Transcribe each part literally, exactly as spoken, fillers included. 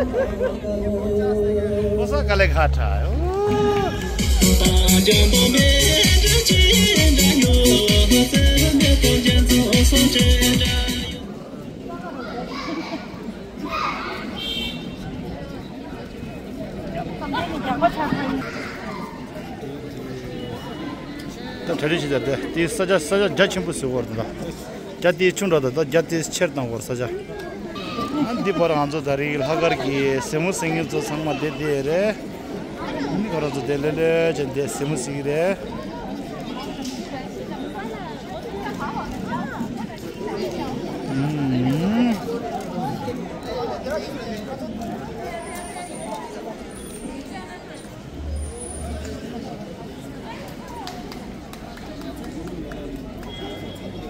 ཁོ་ས་དཀའ་ལས་ཁག་དྲག་ད་གྲ་སྒྲིག་བྱེད་ད་དེ་དེའི་ས་ཆ་ས་ཆ་རྒྱ་ཆེན་པོ་ཟེར་བར་དུ་ད། རྒྱ་དེའི་ཆུང་དྲགས་ད་ད་རྒྱ་དེའི་ཆེར་བཏང་བར་ས་ཆ། ཨ་འདི་བར་ང་ཚོ་ད་རིག་ལྷག་དཀར་གྱི་གཟིགས་མོ་གཟིགས་མཁན་ཚོ་ཚང་མ་བསྡད་བསྡད་རེད། ཨ་ནི་ཁོ་རང་ཚོ་དེ་ལྷོད་ལྷོད་བྱས་བསྡད་གཟིགས་མོ་གཟིགས་ཀྱི་རེད།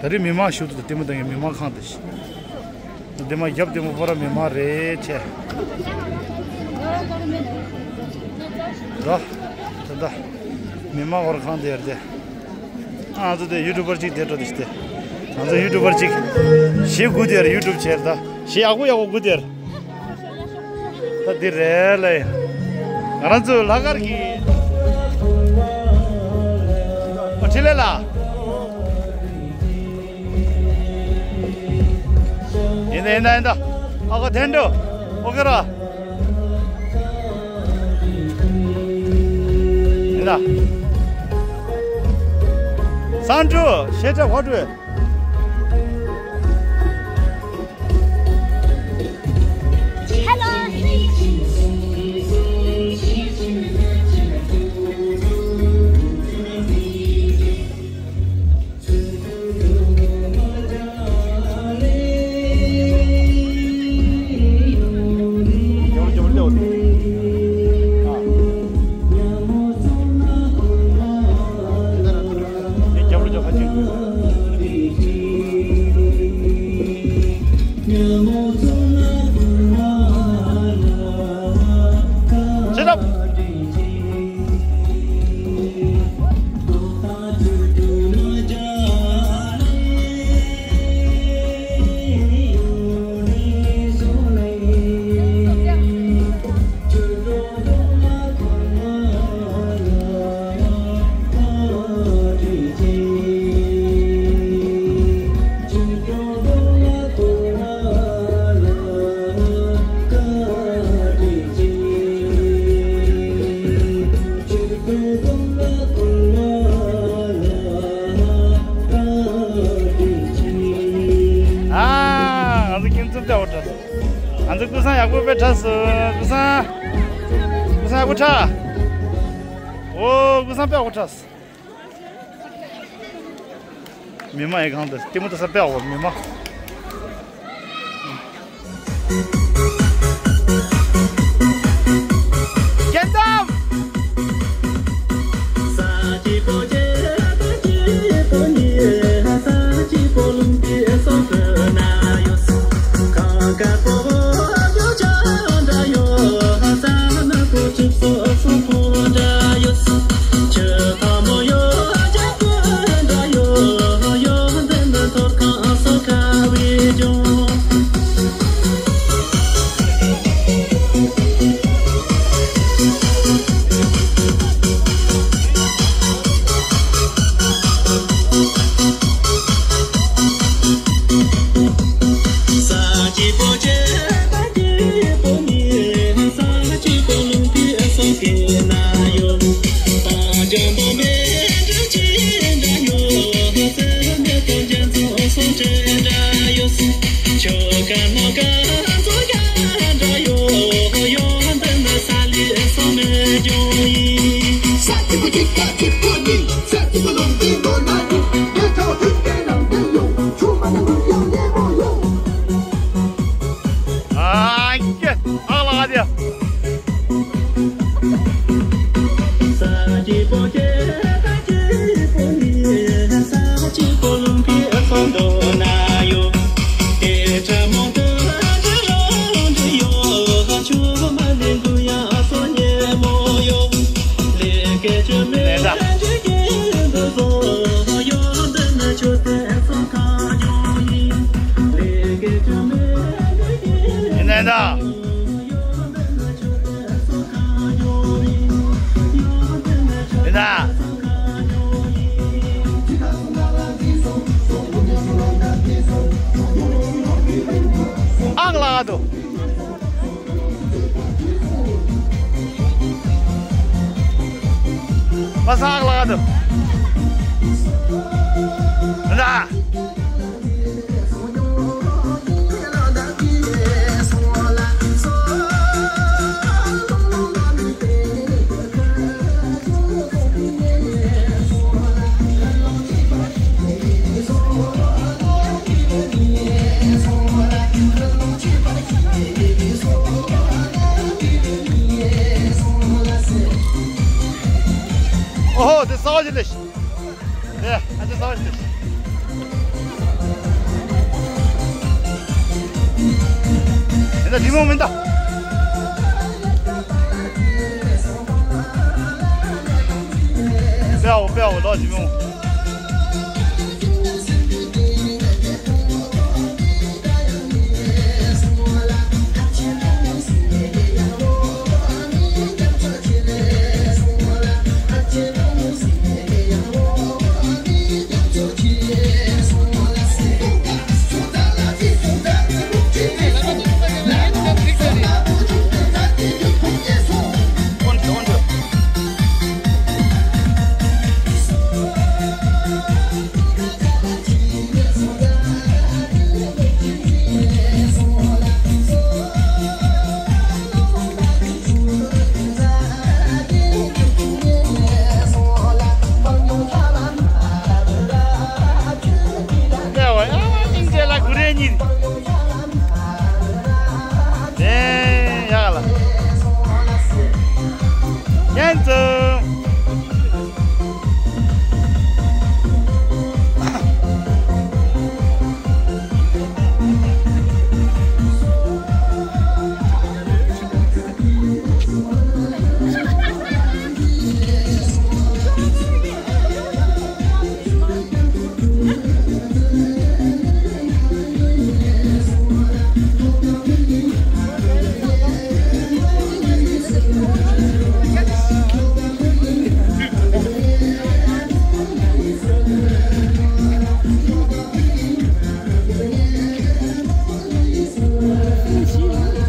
ད་རེས་མི་མང་ཞུ་དུ་ལྟད་མོ་ལྟ་མཁན་མི་མང་ཁང་དུ་ཞིག་ལྟད་མོ་རྒྱབ་ལྟད་མོ་པོ་ར་མི་མང་རེད་ཆེ། ད་ད་ད་མི་མང་བར་ཁང་དེ་ཡར་དེ། ང་ཚོ་དེ་ཡུ་ཊུབ་པར་གཅིག་དེ་འགྲོ་དེ་ཞིག་དེ། ང་ཚོ་ཡུ་ཊུབ་པར་གཅིག་གཞས་དགུ་དེར་ཡུ་ཊུབ་བྱས་ད། གཞས་ཡག་པོ་ཡག་པོ་དགུ་དེར། ད་འདི་རེད་ལེ། ང་རང་ཚོའི་ལྷག་དཀར་གྱི། ཨོ་ཁྲི་ལེ་ལ། ཡིན་ད་ཡིན་ད་ཡིན་ད། ཨ་ཁོ་ཐན་འགྲོ། ཨོ་ཁེ་ར། ཡིན་ད། སང་འགྲོ་ཤེས་བྱ་ཧོ་འགྲོ། ཨ། ང་ཚོ་ཁྱིམ་ཚང་དཔེ་ཡག་པོ་དྲག་སོང་། ང་ཚོ་ཀུན་བཟང་ཡག་པོ་དཔེ་དྲག་སོང་། ཀུན་བཟང་། ཀུན་བཟང་ཡག་པོ་དྲག་ཨོ་ཀུན་བཟང་དཔེ་ཡག་པོ་དྲག་སོང་། མི་མང་ཡི་གང་དུ་ལྟད་མོ་ལྟ་ས་དཔེ་ཡག་པོ་མི་མང་། ཀན་ཏམ། ཨ་ཀྱེ། ཨ་ལ་ཨ་དེ། ལེ་ད། ཡིན་ནའི་ད། ལག་ཏུ། པ་སངས་ལག་ཏུ། ན། ཨོ་ཧོ། དེ་ས་བ་ཞིག་ལས། ཨེ། ཨ་ཅེ་ས་བ་ཞིག་ལས། ཡིན་ད་འདི་མོ་མིན་ད། པེའོ་པེའོ་ལོ་འདི་མོ།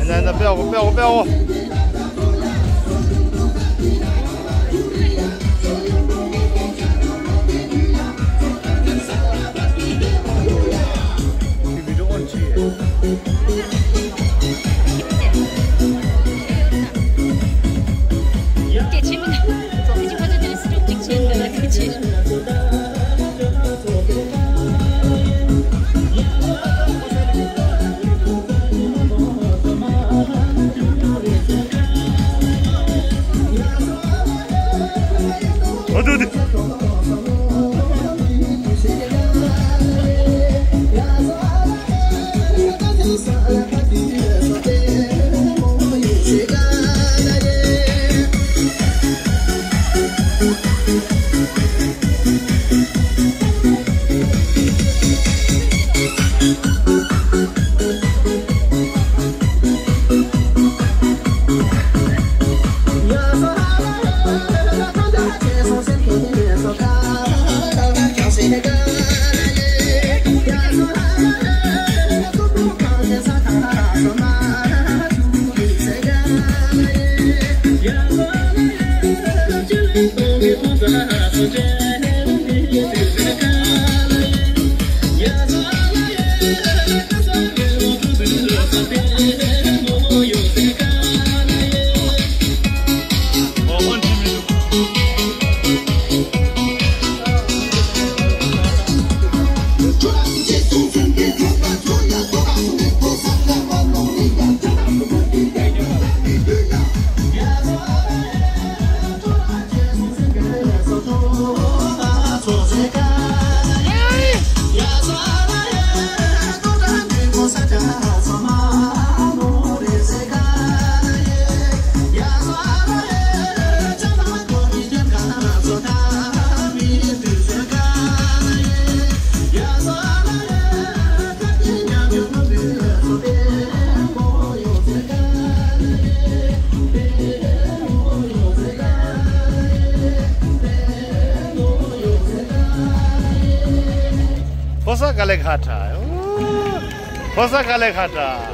ན་ན་པེའོ་པེའོ་པེའོ། ཕོ་གསར་དཀའ་ལས་ཁག་དྲགས། ཕོ་གསར་དཀའ་ལས་ཁག་དྲགས།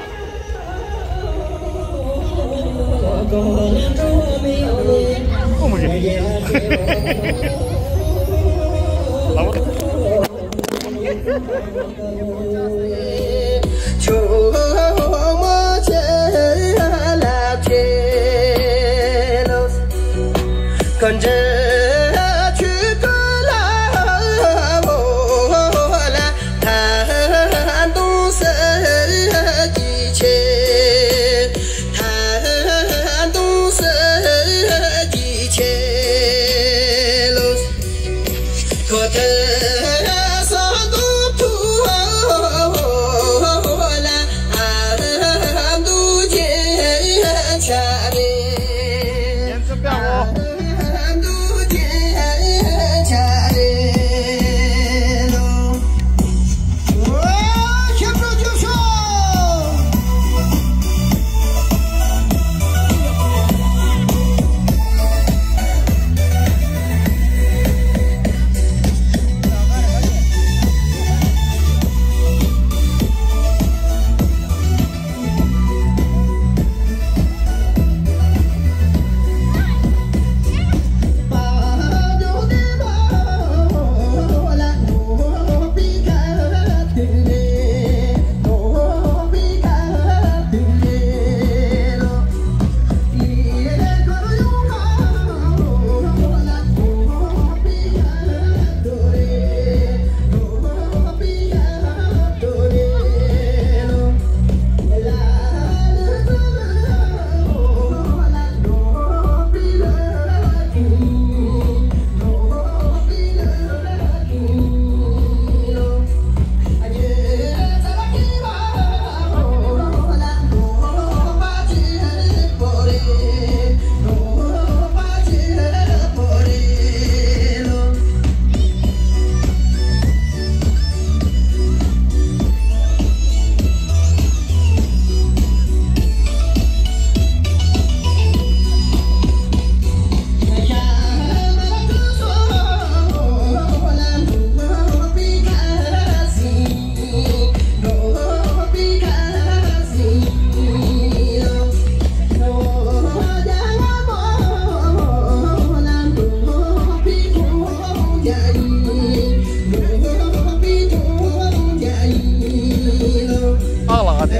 ཨ་ལ་ཨ་དེ།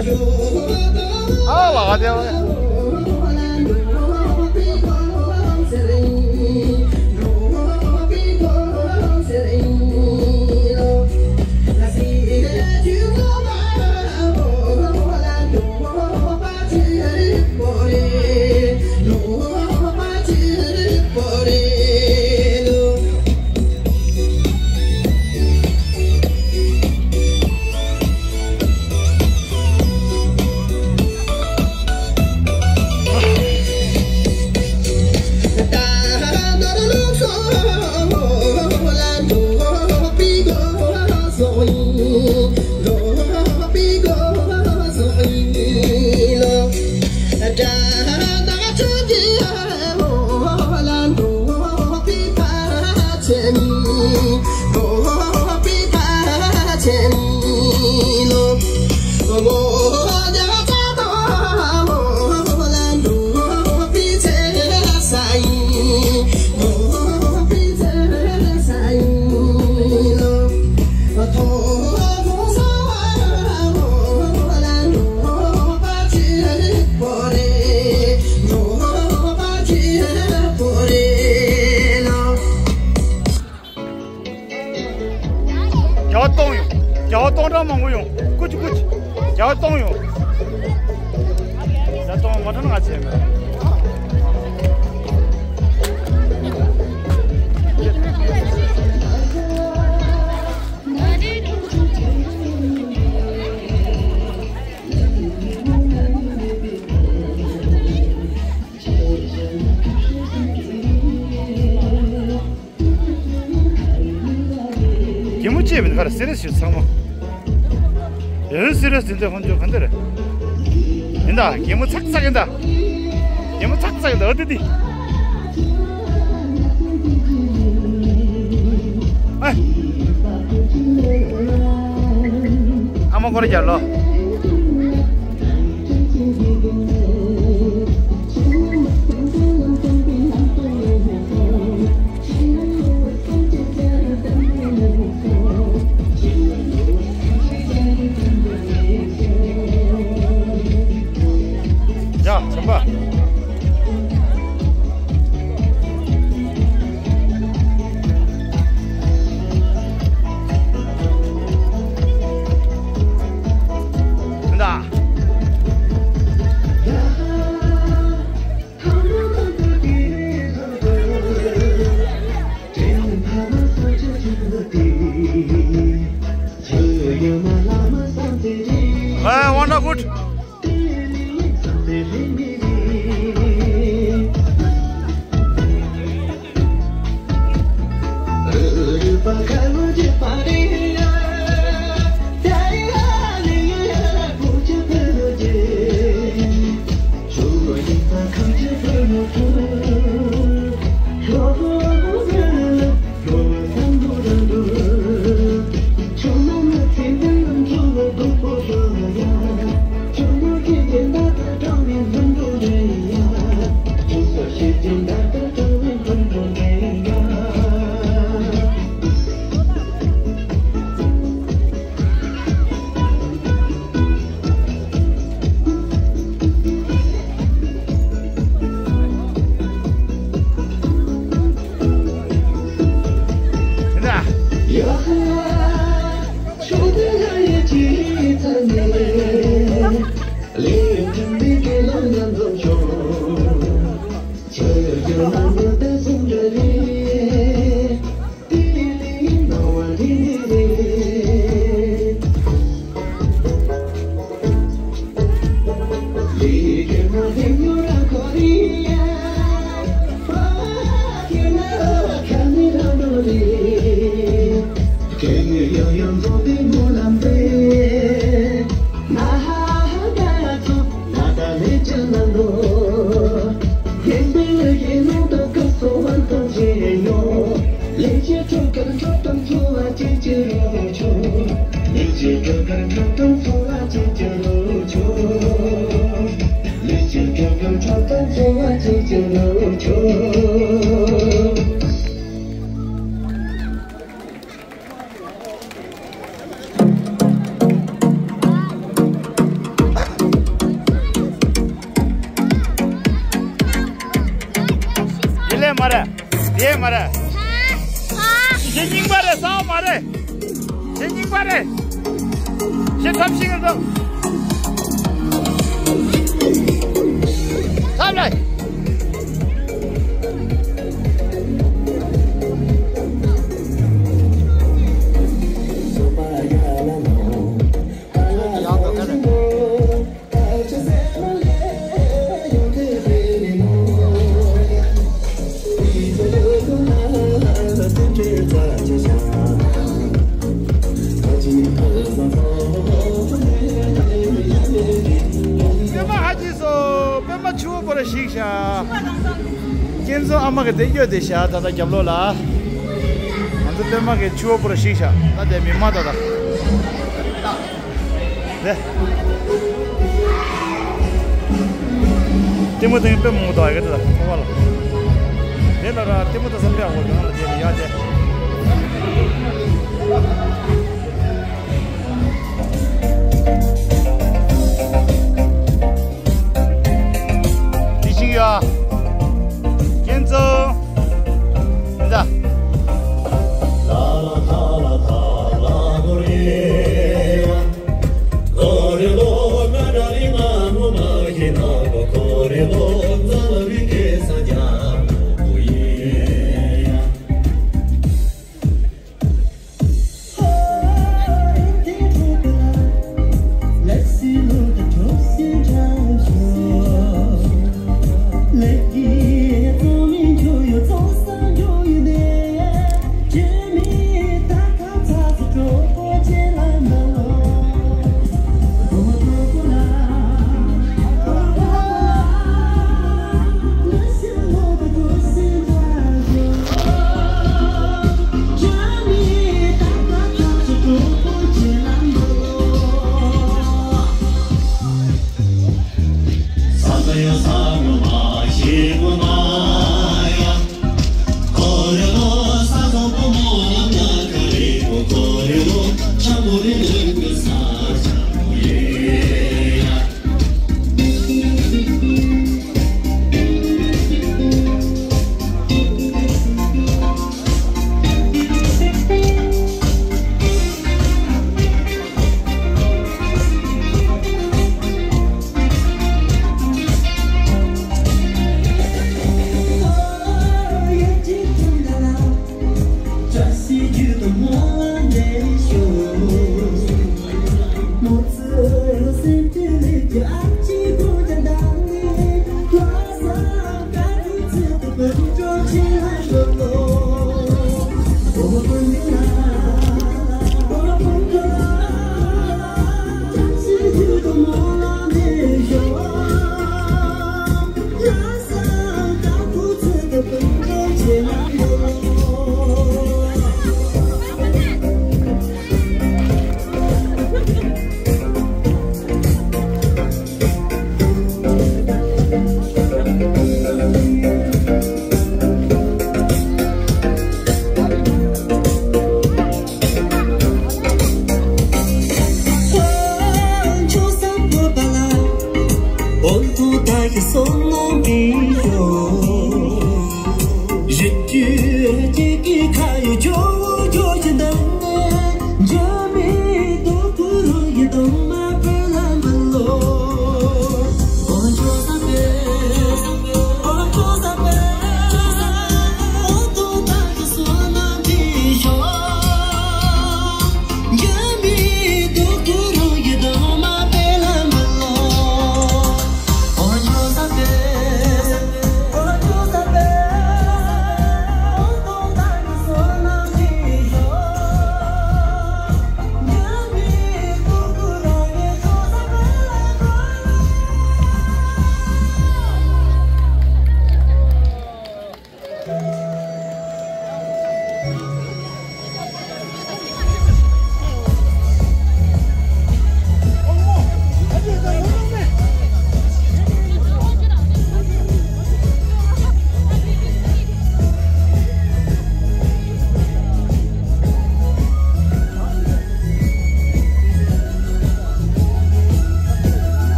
ཨ་ལ་ཨ་དེ། རྒྱལ་བ་སྟོང་ཡོང་། རྒྱལ་བ་སྟོང་ཕྲག་མང་པོ་ཡོང་། ཀུ་ཅི་ཀུ་ཅི། རྒྱལ་བ་སྟོང་ཡོང་། རྒྱལ་བ་སྟོང་མ་ཐོན་ང་བྱས་མེད། གད་མོ་བྱས་པའི་ཁར་སི་རི་ཡས་ཞིག་ཚང་མ། ཡང་སི་རི་ཡས་དེ་འདྲ་ཧོན་ཅོ་ག་འདྲ་རེད། ཡིན་ད་གད་མོ་ཚག་ཚག་ཡིན་ད། གད་མོ་ཚག་ཚག་ཡིན་ད། ཨ་དེ་དེ། ཨ། ཨ་མ་སྐོར་རྒྱག་ལོ། དེ་ལས་མ་རེད། དེ་མ་རེད། ཞེ་རྙིང་པ་རེད། གསང་བ་མ་རེད། ཞེ་རྙིང་པ་རེད། ཞེ་ཐབས་ཤིག་རེད་དོ། ཐབས་ལ། ཡང་དང་དེ་རེད། པད་མ་ཧ་ཅི་སོ། པད་མ་ཆུ་བོ་པོ་ར་ཞིག་ཤ། ཁྱེད་ཚོ་ཨ་མ་གི་དེ་གཡོ་དེ་ཤ། ད་ལྟ་རྒྱབ་ལོགས་ལ། ང་ཚོ་པད་མ་གི་ཆུ་བོ་པོ་ར་ཞིག་ཤ། ད་དེ་མི་མ་ད་ད། ལྟད་མོ་དེ་དཔེ་མང་པོ་འདུག་ཨ། ག་དེ་ལ་ཁོ་བ་ལ། དེ་ལ་ར་ལྟད་མོ་ལྟ་ས་དཔེ་ཡག་པོ་འདུག་ལ། དེ་ལ་ཡ་དེ། དེ་ཞིག་ཡ། ཁྱེད་ཚོ། ད།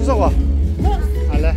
བཟོ་བ། ཨ་ལེ།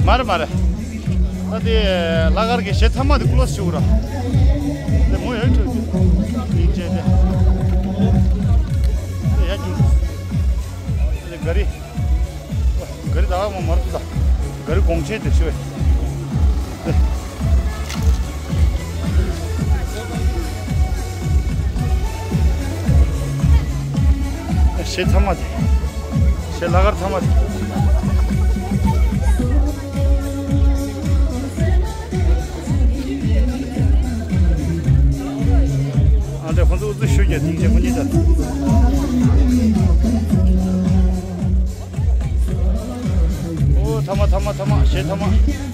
མ་རེད་མ་རེད། ད་དེ་ལྷག་དཀར་གྱི་གཞས་ཚང་མ་དེ་ཀློ་སི་བྱུག་ར། དེ་མོ་ཡོད་ཁྲོད་ཀྱི་ཡིན་ཅེས་དེ། དེ་ཡ་ཀྱི་དེ་ག་རི། ག་རི་ད་མོ་མར་ད་ག་རི་གོང་ཆེན་དེ་ཤོད། དེ། གཞས་ཚང་མ་དེ། གཞས་ལྷག་དཀར་ཚང་མ་དེ། ཨོ་ཐ་མ་ཐ་མ་ཐ་མ་ཞེ་ཐ་མ།